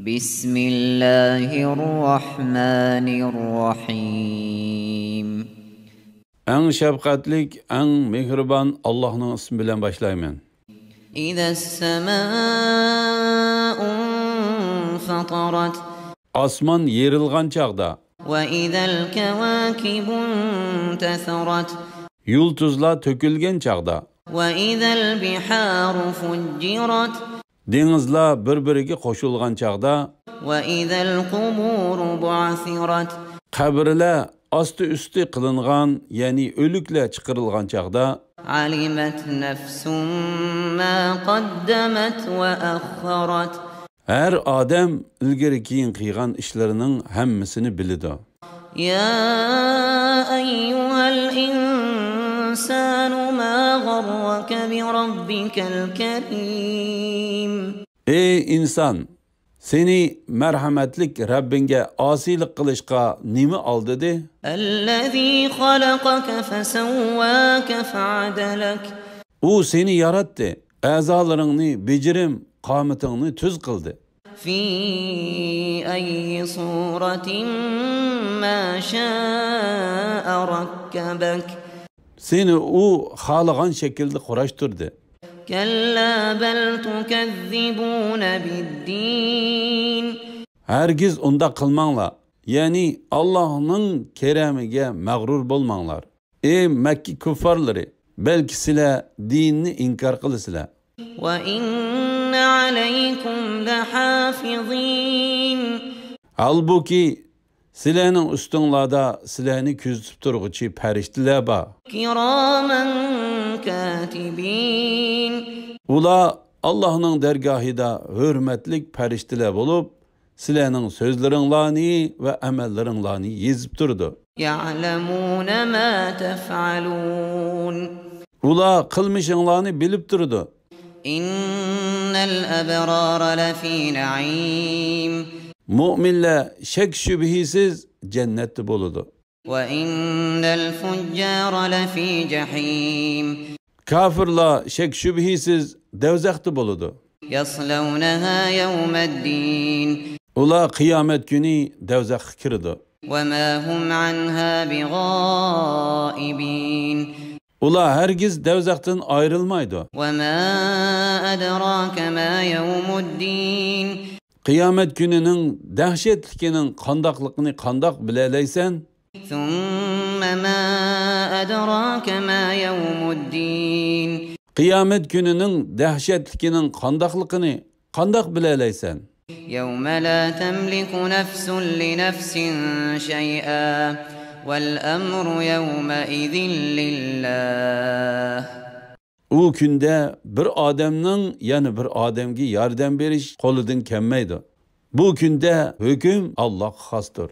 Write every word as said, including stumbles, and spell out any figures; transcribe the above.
بسم الله الرحمن الرحيم. ئەڭ شەپقەتلىك، ئەڭ مېھرىبان ئاللاھنىڭ ئىسمى بىلەن باشلايمەن. إذا السماء انفطرت. ئاسمان يېرىلغان چاغدا. وإذا الكواكب انتثرت. يۇلتۇزلار تۆكۈلگەن چاغدا. وإذا البحار فجرت. دېڭىزلار بىر-بىرىگە قوشۇلغان چاغدا. وإذا القبور بعثرت. قەبرىلەر ئاستى-ئۈستى قىلىنغان، يەنى ئۆلۈكلەر چىقىرىلغان چاغدا. علمت نفس ما قدمت وأخرت. ھەر ئادەم ئىلگىرى-كېيىن قىلغان ئىشلىرىنىڭ ھەممىسىنى بىلىدۇ. يا أيها الإنسان ما غرك بربك الكريم. ئەي ئىنسان، سېنى مەرھەمەتلىك رەببىڭگە ئاسىيلىق قىلىشقا نېمە ئالدىدى؟ الذي خلقك فسواك فعدلك. ئۇ سېنى ياراتتى، ئەزالىرىڭنى بېجىرىم، قامىتىڭنى تۈز قىلدى. في أي صورة ما شاء ركبك. سېنى ئۇ خالىغان شەكىلدە قۇراشتۇردى. كلا بل تكذبون بالدين. ھەرگىز ئۇنداق قىلماڭلار، يەنى ئاللاھنىڭ كېرەمىگە مەغرۇر بولماڭلار. ئەي مەككە كۇففارلىرى، بەلكى سىلەر دىننى ئىنكار قىلىسىلەر. وإن عليكم لحافظين. ھالبۇكى، سىلەرنىڭ ئۈستۈڭلاردا سىلەرنى كۆزىتىپ تۇرغۇچى پەرىشتىلەر بار. كراما كاتبين. ئۇلار ئاللاھنىڭ دەرگاھىدا ھۆرمەتلىك پەرىشتىلەر بولۇپ، سىلەرنىڭ سۆزلىرىڭلارنى ۋە ئەمەللىرىڭلارنى يېزىپ تۇرىدۇ. يعلمون ما تفعلون. ئۇلار قىلمىشىڭلارنى بىلىپ تۇرىدۇ. إن الأبرار لفي نعيم. مۆمىنلەر شەك-شۈبھىسىز جەننەتتە بولىدۇ. وإن الفجار لفي جحيم. كاپىرلار شەك-شۈبھىسىز دەۋزەختە بولىدۇ. يصلونها يوم الدين. ئۇلار قىيامەت كۈنى دەۋزەخكە كىرىدۇ. وما هم عنها بغائبين. ئۇلار ھەرگىز دەۋزەختىن ئايرىلمايدۇ. وما أدراك ما يوم الدين. قىيامەت كۈنىنىڭ دەھشەتلىكىنىڭ قانداقلىقىنى قانداق بىلەلەيسەن؟ ثم ما أدراك ما يوم الدين. قىيامەت كۈنىنىڭ دەھشەتلىكىنىڭ قانداقلىقىنى قانداق بىلەلەيسەن؟ يوم لا تملك نفس لنفس شيئا والأمر يومئذ لله. ئۇ كۈندە بىر ئادەمنىڭ يەنە بىر ئادەمگە ياردەم بېرىش قولىدىن كەلمەيدۇ. بۇ كۈندە ھۆكۈم ئاللاغا خاستۇر.